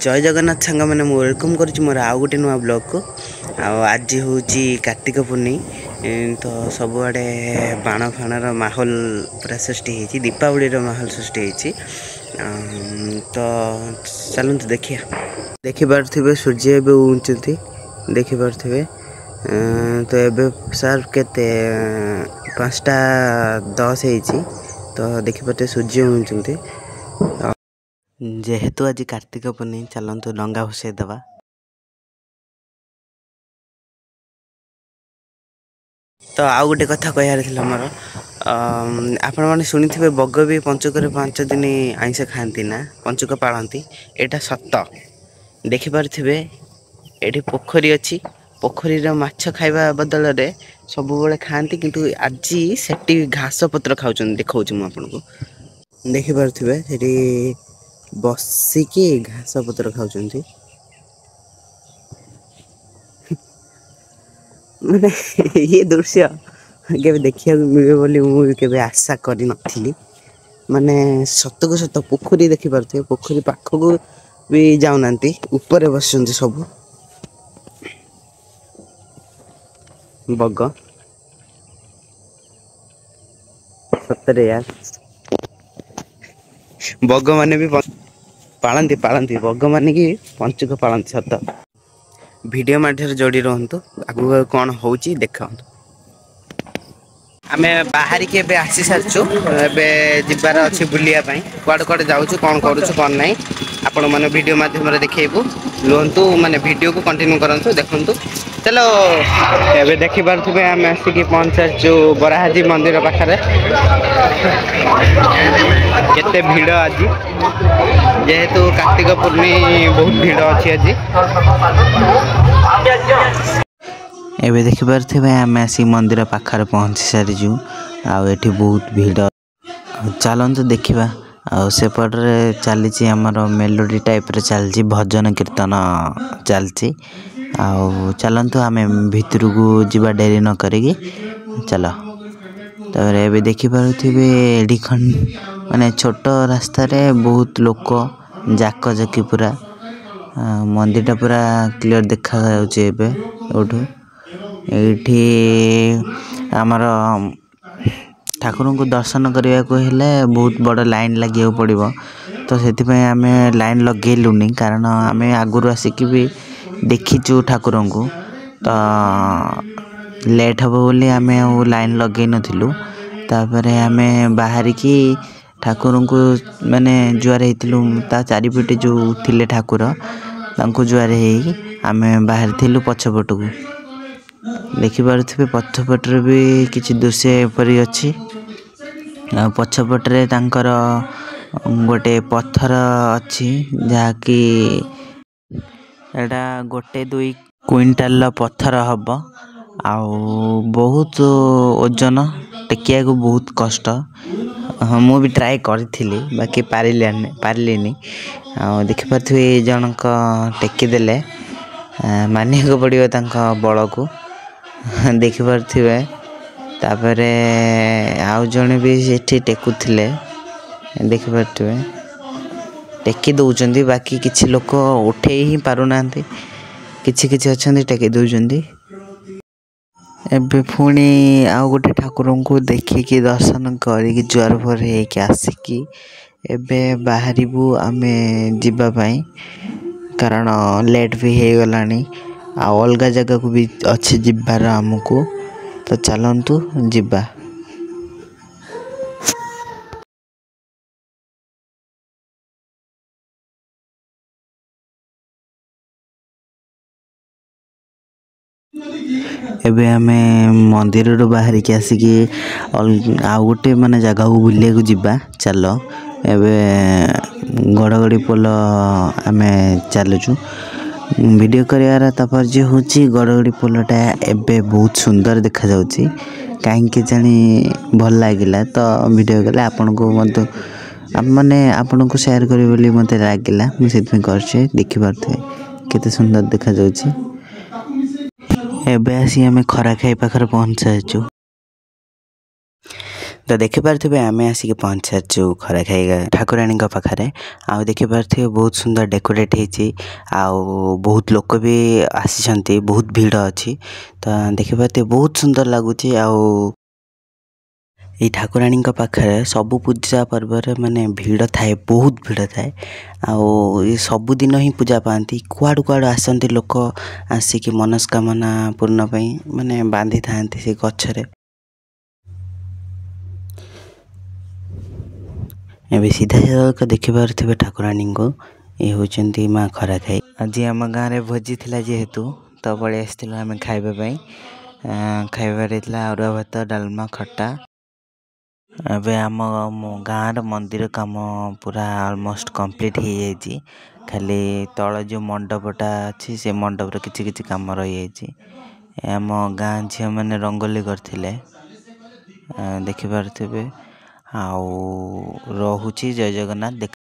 ଜୟ ଜଗନ୍ନାଥ ସାଙ୍ଗମାନେ, ମୁଁ welcome କରୁଛି ମୋର ଆଉ ଗୋଟେ ନୂଆ ବ୍ଲଗ୍କୁ। ଆଉ ଆଜି ହେଉଛି କାର୍ତ୍ତିକ ପୂର୍ଣ୍ଣିମା, ତ ସବୁଆଡ଼େ ବାଣ ଫାଣର ମାହୋଲ ପୁରା ସୃଷ୍ଟି ହେଇଛି, ଦୀପାବଳିର ମାହୋଲ ସୃଷ୍ଟି ହେଇଛି। ତ ଚାଲନ୍ତୁ ଦେଖିବା। ଦେଖିପାରୁଥିବେ ସୂର୍ଯ୍ୟ ଏବେ ଉଞ୍ଚନ୍ତି, ଦେଖିପାରୁଥିବେ। ତ ଏବେ ସାର୍ କେତେ 5ଟା 10 ହେଇଛି। ତ ଦେଖିପାରୁଥିବେ ସୂର୍ଯ୍ୟ ଉଞ୍ଚନ୍ତି। ଯେହେତୁ ଆଜି କାର୍ତ୍ତିକ ପୂର୍ଣ୍ଣିମା, ଚାଲନ୍ତୁ ଡଙ୍ଗା ଭସେଇ ଦେବା। ତ ଆଉ ଗୋଟେ କଥା କହିବାର ଥିଲା ମୋର, ଆପଣମାନେ ଶୁଣିଥିବେ ବଗ ବି ପଞ୍ଚୁକରେ 5 ଦିନ ଆଇଁଷ ଖାଆନ୍ତି ନା ପଞ୍ଚୁକ ପାଳନ୍ତି। ଏଇଟା ସତ। ଦେଖିପାରୁଥିବେ ଏଠି ପୋଖରୀ ଅଛି। ପୋଖରୀର ମାଛ ଖାଇବା ବଦଳରେ ସବୁବେଳେ ଖାଆନ୍ତି, କିନ୍ତୁ ଆଜି ସେଠି ଘାସ ପତ୍ର ଖାଉଛନ୍ତି। ଦେଖାଉଛି ମୁଁ ଆପଣଙ୍କୁ। ଦେଖିପାରୁଥିବେ ସେଠି ବସିକି ଘାସ ପତ୍ର ଖାଉଛନ୍ତି। ମାନେ ଇଏ ଦୃଶ୍ୟ କେବେ ଦେଖିବାକୁ ମିଳିବ ବୋଲି ମୁଁ ବି କେବେ ଆଶା କରିନଥିଲି। ମାନେ ସତକୁ ସତ ପୋଖରୀ ଦେଖିପାରୁଥିବେ, ପୋଖରୀ ପାଖକୁ ବି ଯାଉନାହାନ୍ତି, ଉପରେ ବସିଛନ୍ତି ସବୁ ବଗ। ସତରେ ୟାର, ବଗ ମାନେ ବି ପାଳନ୍ତି ପାଳନ୍ତି ବଗ ମାନେ କି ପଞ୍ଚୁକ ପାଳନ୍ତି ସତ। ଭିଡ଼ିଓ ମାଧ୍ୟମରେ ଯୋଡ଼ି ରୁହନ୍ତୁ, ଆଗକୁ କ'ଣ ହେଉଛି ଦେଖନ୍ତୁ। ଆମେ ବାହାରିକି ଏବେ ଆସି ସାରିଛୁ। ଏବେ ଯିବାର ଅଛି ବୁଲିବା ପାଇଁ। କୁଆଡ଼େ କୁଆଡ଼େ ଯାଉଛୁ, କ'ଣ କରୁଛୁ କ'ଣ ନାହିଁ, ଆପଣମାନେ ଭିଡ଼ିଓ ମାଧ୍ୟମରେ ଦେଖେଇବୁ। ରୁହନ୍ତୁ, ମାନେ ଭିଡ଼ିଓକୁ କଣ୍ଟିନ୍ୟୁ କରନ୍ତୁ, ଦେଖନ୍ତୁ। ଚାଲ, ଏବେ ଦେଖିପାରୁଥିବେ ଆମେ ଆସିକି ପହଞ୍ଚାଇଛୁ ବରାହାଜି ମନ୍ଦିର ପାଖରେ। କେତେ ଭିଡ଼ ଆଜି, ଯେହେତୁ କାର୍ତ୍ତିକ ପୂର୍ଣ୍ଣିମା, ବହୁତ ଭିଡ଼ ଅଛି ଆଜି। ଏବେ ଦେଖିପାରୁଥିବେ ଆମେ ଆସିକି ମନ୍ଦିର ପାଖରେ ପହଞ୍ଚି ସାରିଛୁ ଆଉ ଏଠି ବହୁତ ଭିଡ଼। ଚାଲନ୍ତୁ ଦେଖିବା। ଆଉ ସେପଟରେ ଚାଲିଛି ଆମର ମେଲୋଡ଼ି ଟାଇପ୍ର ଚାଲିଛି, ଭଜନ କୀର୍ତ୍ତନ ଚାଲିଛି। ଆଉ ଚାଲନ୍ତୁ ଆମେ ଭିତରକୁ ଯିବା ଡେରି ନ କରିକି, ଚାଲ। ତାପରେ ଏବେ ଦେଖିପାରୁଥିବେ ଏଠି ମାନେ ଛୋଟ ରାସ୍ତାରେ ବହୁତ ଲୋକ ଜାକଜକି ପୁରା। ମନ୍ଦିରଟା ପୁରା କ୍ଲିଅର ଦେଖାଯାଉଛି ଏବେ ଏଇଠୁ। ଏଇଠି ଆମର ଠାକୁରଙ୍କୁ ଦର୍ଶନ କରିବାକୁ ହେଲେ ବହୁତ ବଡ଼ ଲାଇନ୍ ଲାଗିବାକୁ ପଡ଼ିବ। ତ ସେଥିପାଇଁ ଆମେ ଲାଇନ୍ ଲଗେଇଲୁନି, କାରଣ ଆମେ ଆଗରୁ ଆସିକି ବି ଦେଖିଛୁ ଠାକୁରଙ୍କୁ। ତ ଲେଟ୍ ହେବ ବୋଲି ଆମେ ଆଉ ଲାଇନ୍ ଲଗେଇ ନଥିଲୁ। ତାପରେ ଆମେ ବାହାରିକି ଠାକୁରଙ୍କୁ ମାନେ ଜୁହାର ହେଇଥିଲୁ, ତା ଚାରିପଟେ ଯେଉଁ ଥିଲେ ଠାକୁର ତାଙ୍କୁ ଜୁହାର ହେଇକି ଆମେ ବାହାରିଥିଲୁ ପଛପଟକୁ। ଦେଖିପାରୁଥିବେ ପଛପଟରେ ବି କିଛି ଦୃଶ୍ୟ ଏପରି ଅଛି। ଆଉ ପଛପଟରେ ତାଙ୍କର ଗୋଟେ ପଥର ଅଛି, ଯାହାକି ଏଇଟା 1 2 କୁଇଣ୍ଟାଲର ପଥର ହବ ଆଉ ବହୁତ ଓଜନ, ଟେକିବାକୁ ବହୁତ କଷ୍ଟ। ହଁ, ମୁଁ ବି ଟ୍ରାଏ କରିଥିଲି, ବାକି ପାରିଲିନି। ଆଉ ଦେଖିପାରୁଥିବେ ଏଇ ଜଣଙ୍କ ଟେକିଦେଲେ, ମାନିବାକୁ ପଡ଼ିବ ତାଙ୍କ ବଳକୁ। ଦେଖିପାରୁଥିବେ, ତାପରେ ଆଉ ଜଣେ ବି ସେଠି ଟେକୁଥିଲେ। ଦେଖିପାରୁଥିବେ ଟେକି ଦେଉଛନ୍ତି, ବାକି କିଛି ଲୋକ ଉଠେଇ ହିଁ ପାରୁନାହାନ୍ତି, କିଛି କିଛି ଅଛନ୍ତି ଟେକି ଦେଉଛନ୍ତି। ଏବେ ପୁଣି ଆଉ ଗୋଟେ ଠାକୁରଙ୍କୁ ଦେଖିକି, ଦର୍ଶନ କରିକି, ଜୁହାର ଫୁହାର ହେଇକି ଆସିକି ଏବେ ବାହାରିବୁ ଆମେ ଯିବା ପାଇଁ, କାରଣ ଲେଟ୍ ବି ହେଇଗଲାଣି ଆଉ ଅଲଗା ଜାଗାକୁ ବି ଅଛି ଯିବାର ଆମକୁ। ତ ଚାଲନ୍ତୁ ଯିବା। ଏବେ ଆମେ ମନ୍ଦିରରୁ ବାହାରିକି ଆସିକି ଆଉ ଗୋଟେ ମାନେ ଜାଗାକୁ ବୁଲିବାକୁ ଯିବା। ଚାଲ, ଏବେ ଗଡ଼ଗଡ଼ି ପୋଲ ଆମେ ଚାଲୁଛୁ। ଭିଡ଼ିଓ କରିବାର ତାପର୍ଯ୍ୟ ହେଉଛି ଗଡ଼ଗଡ଼ି ପୋଲଟା ଏବେ ବହୁତ ସୁନ୍ଦର ଦେଖାଯାଉଛି, କାହିଁକି ଜାଣି ଭଲ ଲାଗିଲା ତ ଭିଡ଼ିଓ କଲେ ଆପଣଙ୍କୁ ମଧ୍ୟ ମାନେ ଆପଣଙ୍କୁ ସେୟାର କରିବି ବୋଲି ମୋତେ ଲାଗିଲା, ମୁଁ ସେଥିପାଇଁ କରୁଛି। ଦେଖିପାରୁଥିବେ କେତେ ସୁନ୍ଦର ଦେଖାଯାଉଛି। ଏବେ ଆସି ଆମେ ଖରା ଖାଇ ପାଖରେ ପହଞ୍ଚି ସାରିଛୁ। ତ ଦେଖିପାରୁଥିବେ, ଆମେ ଆସିକି ପହଞ୍ଚି ସାରିଛୁ ଖରାଖାଇ ଠାକୁରାଣୀଙ୍କ ପାଖରେ। ଆଉ ଦେଖିପାରୁଥିବେ, ବହୁତ ସୁନ୍ଦର ଡେକୋରେଟ୍ ହେଇଛି ଆଉ ବହୁତ ଲୋକ ବି ଆସିଛନ୍ତି, ବହୁତ ଭିଡ଼ ଅଛି। ତ ଦେଖିପାରୁଥିବେ, ବହୁତ ସୁନ୍ଦର ଲାଗୁଛି। ଆଉ ଏଇ ଠାକୁରାଣୀଙ୍କ ପାଖରେ ସବୁ ପୂଜା ପର୍ବରେ ମାନେ ଭିଡ଼ ଥାଏ, ବହୁତ ଭିଡ଼ ଥାଏ। ଆଉ ଏ ସବୁଦିନ ହିଁ ପୂଜା ପାଆନ୍ତି। କୁଆଡ଼ୁ କୁଆଡ଼ୁ ଆସନ୍ତି ଲୋକ, ଆସିକି ମନସ୍କାମନା ପୂର୍ଣ୍ଣ ପାଇଁ ମାନେ ବାନ୍ଧିଥାନ୍ତି ସେ ଗଛରେ। ଏବେ ସିଧାସଳଖ ଦେଖିପାରୁଥିବେ ଠାକୁରାଣୀଙ୍କୁ, ଏ ହେଉଛନ୍ତି ମା ଖରାଖାଇ। ଆଜି ଆମ ଗାଁରେ ଭୋଜି ଥିଲା ଯେହେତୁ, ତ ପଳେଇ ଆସିଥିଲୁ ଆମେ ଖାଇବା ପାଇଁ। ଖାଇବାରେ ହେଇଥିଲା ଅରୁଆ ଭାତ, ଡାଲମା, ଖଟା। ଏବେ ଆମ ଗାଁର ମନ୍ଦିର କାମ ପୁରା ଅଲମୋଷ୍ଟ କମ୍ପ୍ଲିଟ୍ ହେଇଯାଇଛି। ଖାଲି ତଳ ଯେଉଁ ମଣ୍ଡପଟା ଅଛି, ସେ ମଣ୍ଡପରେ କିଛି କିଛି କାମ ରହିଯାଇଛି। ଆମ ଗାଁ ଝିଅମାନେ ରଙ୍ଗୋଲି କରିଥିଲେ, ଦେଖିପାରୁଥିବେ। ଆଉ ରହୁଛି, ଜୟ ଜଗନ୍ନାଥ।